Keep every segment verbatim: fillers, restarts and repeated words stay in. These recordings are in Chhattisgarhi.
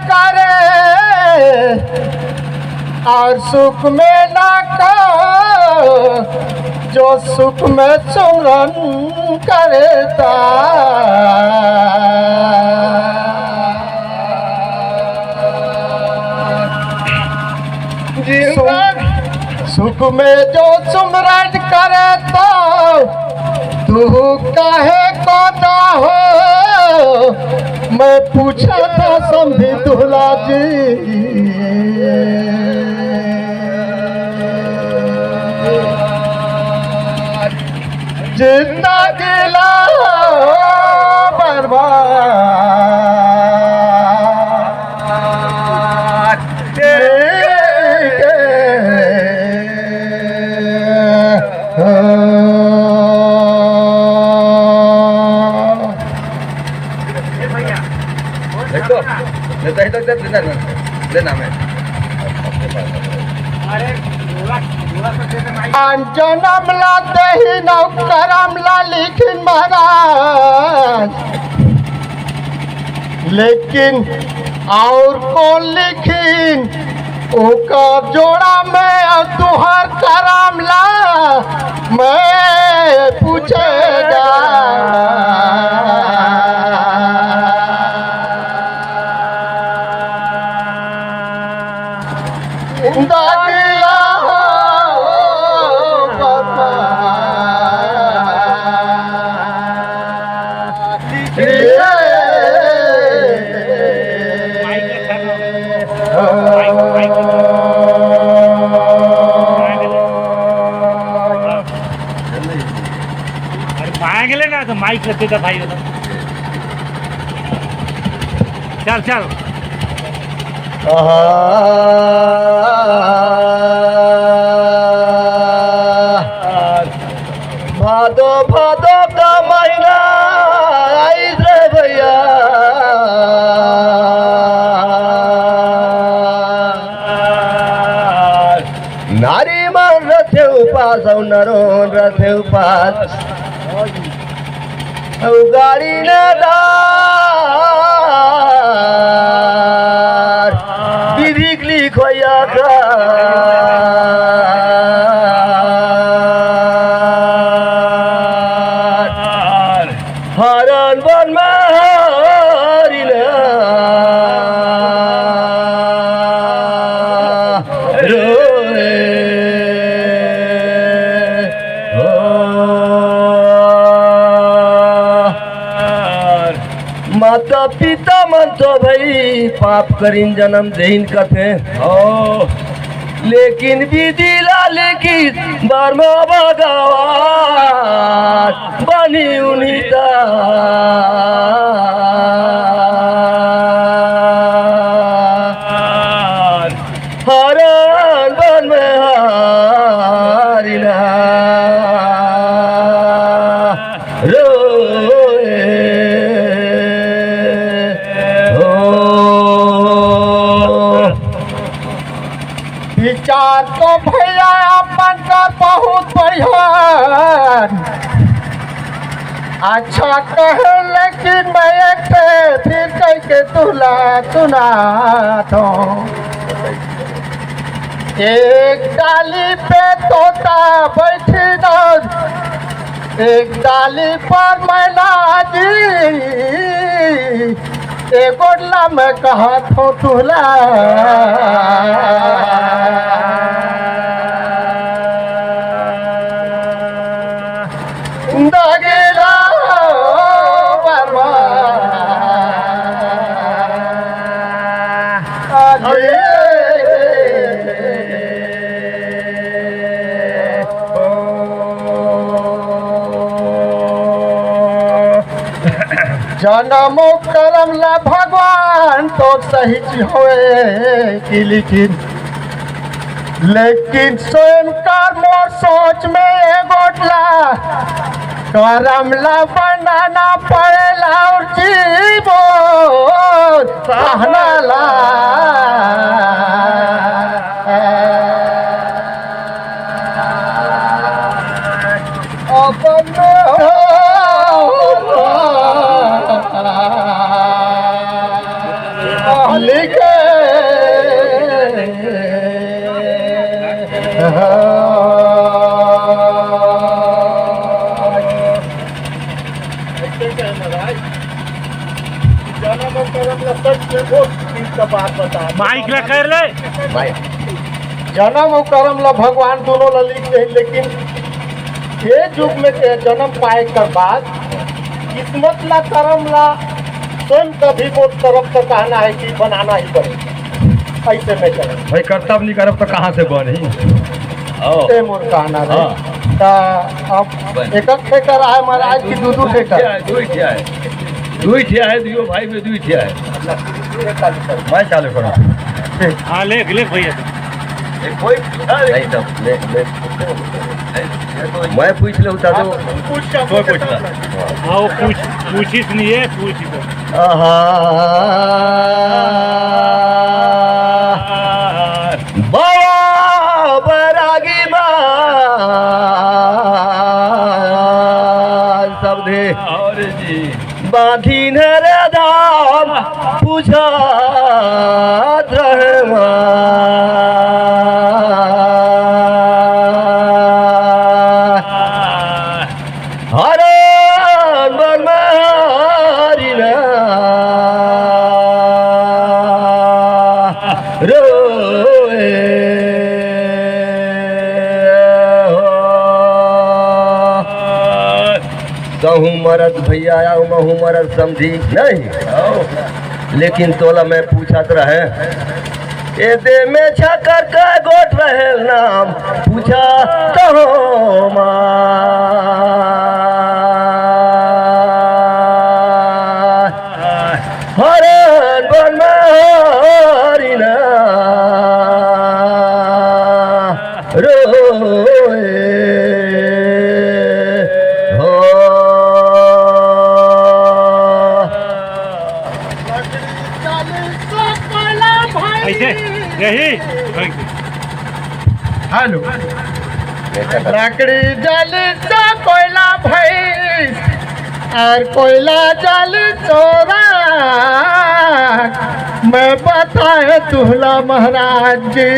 करे और सुख में ना को, जो सुख में सुमरन करे ता। सुख, सुख में जो सुमरन करे तो तू काहे को ना हो, मैं पूछा था समधी दुल्हा जी। जिंदगी ला बर्बाद। देखो, नहीं तो इधर, इधर, इधर, इधर, इधर नाम है। अन जनम ला देही नौ करम ला लिखिन महाराज, लेकिन और कौन लिखिन? ओकर जोड़ा में अउ तुहर करम ला मैं पूछेगा। जिंदगी ला हो बाबा। अरे पाया गेले ना तो माइक लगते था भाई, होता। चल, चल। आहा। भादो, भादो का महीना आइस रे भैया। नारी मन रथे उपास अउ नरोन रथे उपास। अउ गाड़ी न दार विधिक लिखोया कर। हरन बन में हरिन रोए। ओ, माता पिता मन तो भाई पाप करिन जनम देहिन कथे। ओ, लेकिन विधि ला लेकिन बर्मा भगवान बनी उन्हीं ता। हरन बन में हारिना रोए हो। विचार तो भैया अपन कर बहुत बढ़िया। अच्छा कहे, लेकिन मैं एक ठे फिर कह के तुला सुना दो। एक डाली पे तोता बैठी दो, एक डाली पर मैना जी, ए गोडला में कहा थो तुला। दगेला बाबा। अरे। जनमो करम ला भगवान तो सही होए कि, लेकिन, लेकिन स्वयं कर मोर सोच में ए गोटला करम ला बनाना पड़ेला और जीवो सहना ला। अपन लेके जन्म अउ करम ला सच में बोल, तीन का बात बता। माइक ला कर ले। भाई, जन्म अउ करम ला भगवान दोनों ला लिख दे, लेकिन ये युग में के जन्म पाए कर बाद किस्मत ला, करम ला स्वयं कभी वो तरफ से कहना है कि बनाना ही पड़ेगा, ऐसे में चले। भाई, करतब नहीं करब तो कहाँ से बनी? ओ। ए मोर कहना रहे। हाँ। ता अब बन। एक एक ठेकर आए महाराज की दू दू ठेकर। दुई ठिया है, दुई ठिया है। दुई ठिया है, दुइयो भाई में दुई ठिया है। मैं चालू करूँ। हाँ, लिख, लिख भैया। कोई नहीं तो, ले, ले, मैं पूछ लेता तो। कोई पूछता। हाँ, वो पूछ, पूछिस नहीं है, पूछ ही तो। आहा। बाबा बरागी बाल समधी। और जी। बांधी न रे धाम पूछत रहे माँ। हरण बन मारी ना रोए हो। तहूँ मरत भैया, अउ महूँ मरत समधी नहीं। लेकिन तोला मैं पूछत रहे, ए दे में छाकर का गोठ रहे नाम, पूछा तो माँ। हरण बन मारी ना रोए हो। ऐसे यही। हेलो। लकड़ी जल चा कोयला भैंस और कोयला जल चोरा। मैं बताए तुहला महाराज जी।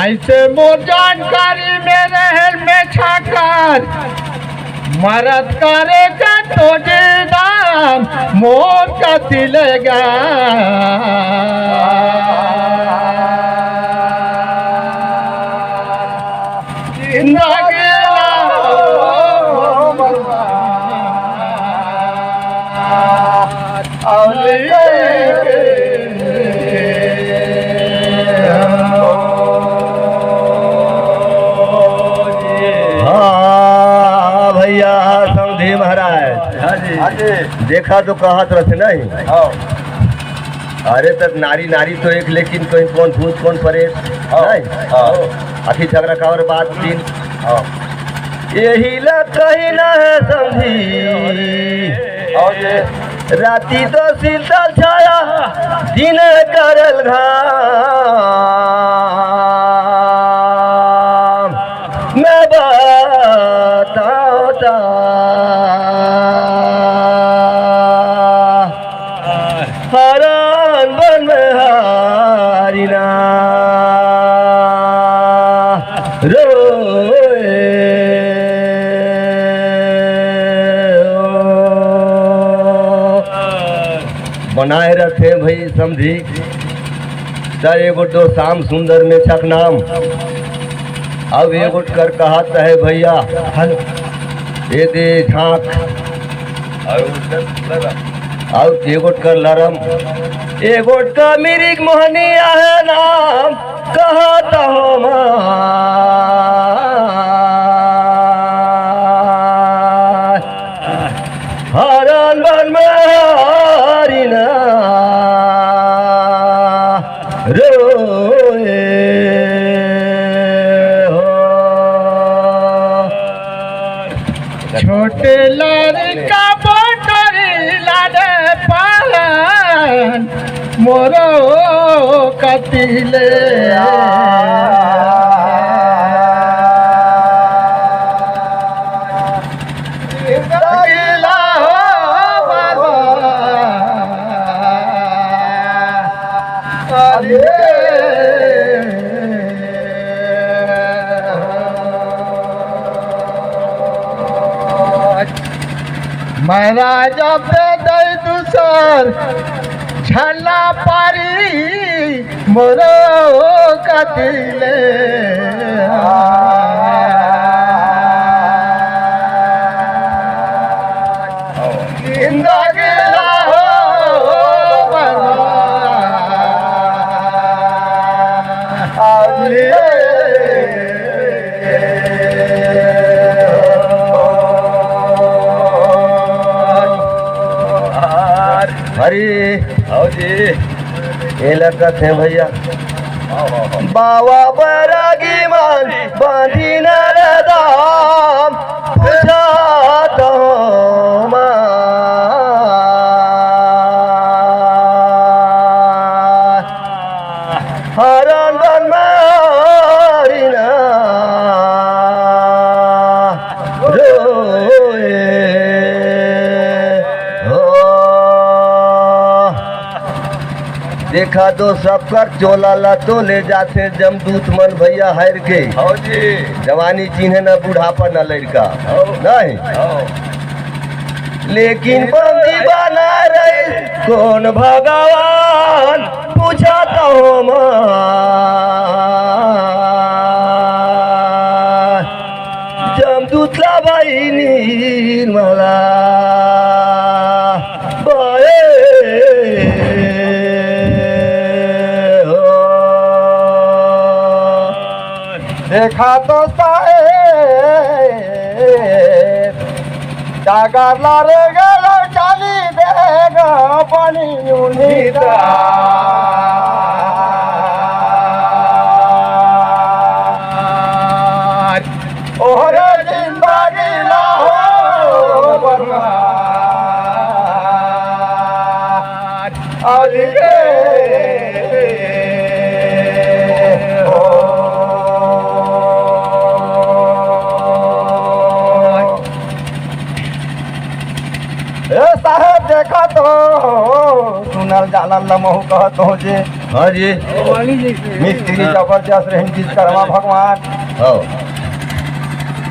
ऐसे मोर जानकारी में रहल में छाकर मरत करे का तोजी दाम मोर का दिलेगा। जिंदगी हाँ भैया, समधी महाराज। हाँ जी। हाँ जी। देखा तो कहत रथे नहीं। हाँ। अरे तक नारी नारी तो एक, लेकिन कहीं कौन भूत कौन परेत। हाँ। नहीं। हाँ। अखी झगड़ा का और बात दिन। हाँ। यही ला कही ना है समधी। और ये राती तो शीतल छाया, दिन करल घाम। मैं बताता हरान बन में हारी ना रोए। बनाए रथे भाई समधी। त एगो तो श्याम सुंदर मेछक नाम, अब एगो कर कहत है भैया। हेलो। ए दे झांक। और एगो कर लरम, एगो का मिरिक मोहनी आहे नाम। कहत हो माँ हरन बन में हरी ना रोए हो। छोटे लड़का बटोरी लाने पान मोरो कतिले। महाराज अब दे दई दूसर झल्ला पारी मोरो कतिले। जिंदगी ला हो बना। हरी। हव जी। ये लगत हे भैया। बाबा बरागी मान बांधी नरदाम पूछा तो मा। हरण बन मारिना रोए हो। देखा तो सबकर चोला ला तो ले जाथे जमदूत मन भैया हर के। हव जी। जवानी चिन्हे न बुढ़ापा न लड़का। हव। नहीं। हव। लेकिन बंदी बना रही कौन भगवान पूछा तो मैं। जमदूत ला बहिनी मला बाए हो। देखा तो साहेब, डागर ला रे गलो चाली देगा पानी उन्हीं दा। ओहरे जिंदगी ला हो बर्बाद। अली के हो। ए साहेब, देखा तो, सुनल जानल ल महू कहत हो जे। हाँ जी। मिस्त्री हाँ। जबरदस्त रहिन विश्वकर्मा भगवान। हाँ।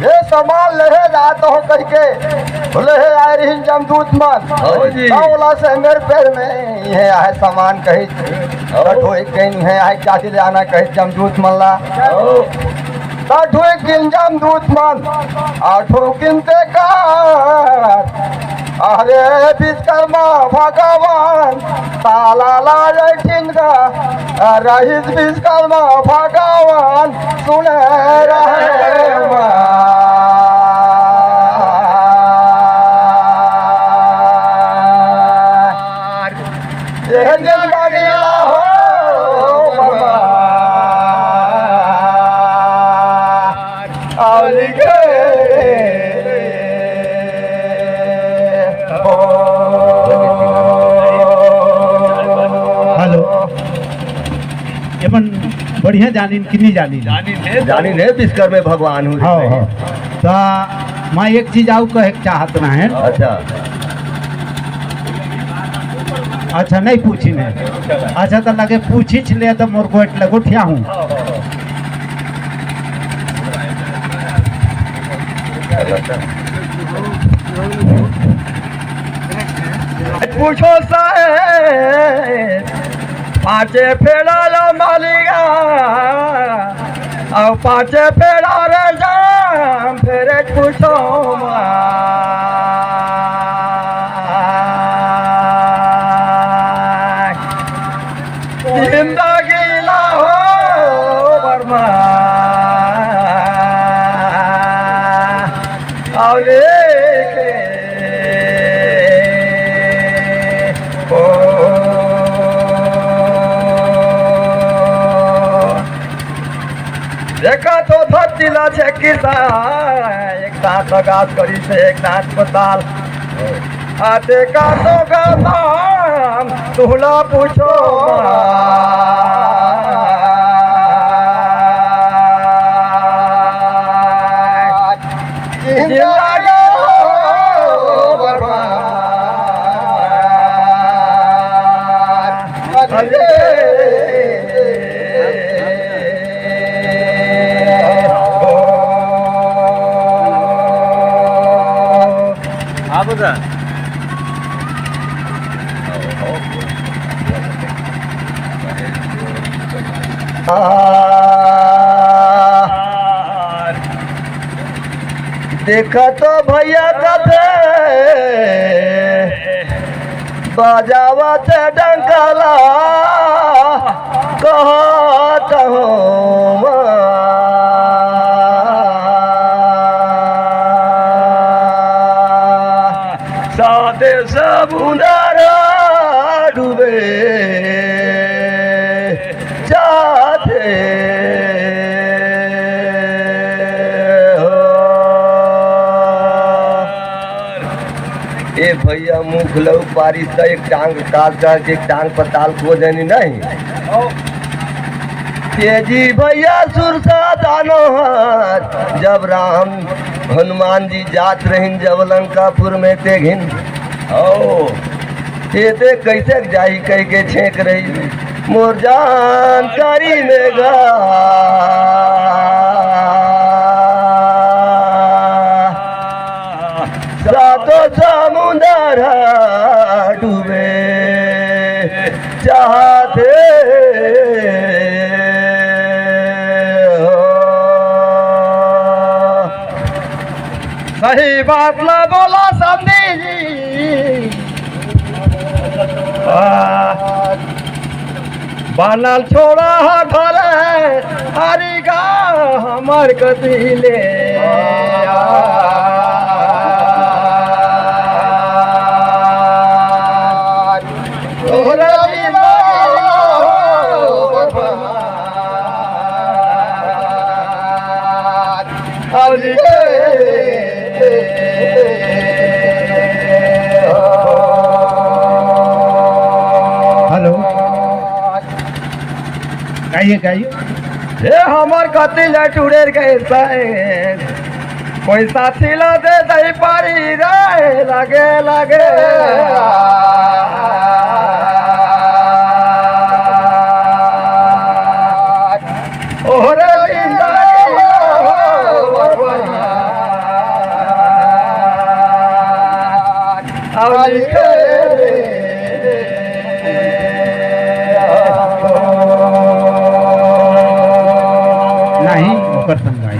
ये सामान लेहे जात हो कहिके, लेहे आए रहिन जमदूत मन। हाँ जी। त ओला से मेरे पैर में ये आहे सामान कही। हाँ। त ढोई कहीं है, आए क्या ले आना कही जमदूत मन ला। हाँ। त ढोई किन जमदूत मन, आ ढोई किन ते का। अरे विश्वकर्मा भगवान, ताला ला जैठिन गा, रहिस विश्वकर्मा भगवान, सुने रहे मा। ये जिंदगी ला हो बाबा। अली के हो। हेलो, ये मन बढ़िया जानिन कि नहीं जानिन? जानिन हे, जानिन हे, विश्वकर्मा भगवान हूँ। हाँ, हाँ। त मैं एक चीज आऊ कहे के चाहत रहें। अच्छा। अच्छा, नहीं पूछिन हे। अच्छा, त लगे पूछिच ले त मोर गोठ लगोठिया हूँ। पूछो साहेब, पाँचे फेरा ला मालिका, अउ पाँचे फेरा रे जाम, फेरे पूछो माय। जिंदगी ला हो बर्मा, अउ लेके ओ। देखा तो धरती ला छे किसान, एक दांत गात करी से एक दांत पताल। आते का तो गदान तुहला पूछो। जिंदा देखा तो भैया कथे बजावत डंकला कहत हूँ। साथे समुंदर डूबे जाथे हो। ए भैया, मुख लऊ पारिस त एक टांग काल चढ़ के एक टांग पताल को देनी नहीं। तेजी भैया सुरसा दानो हाथ, जब राम हनुमान जी जात रहिन जब लंकापुर में तेघिन। ओ, ये ते कैसे जाई कह के छेक रही मोर जान तारी में गा। सातो समुंदर डूबे चाहते हो। सही बात ला बोला समधी जी। आ, बनल छोड़ा हा घरे हरि गा हमर कति ले। तोहरा बिना हरि गे। हेलो, गाइए, गाइए। हे हमर कति ले टुरेर गए सैन, कोई साथी ला दे दही पारी रे, लगे, लगे। ओहरे जिंदगी हो भगवान, अब लिखे रे। नहीं, ओकर संग गाई।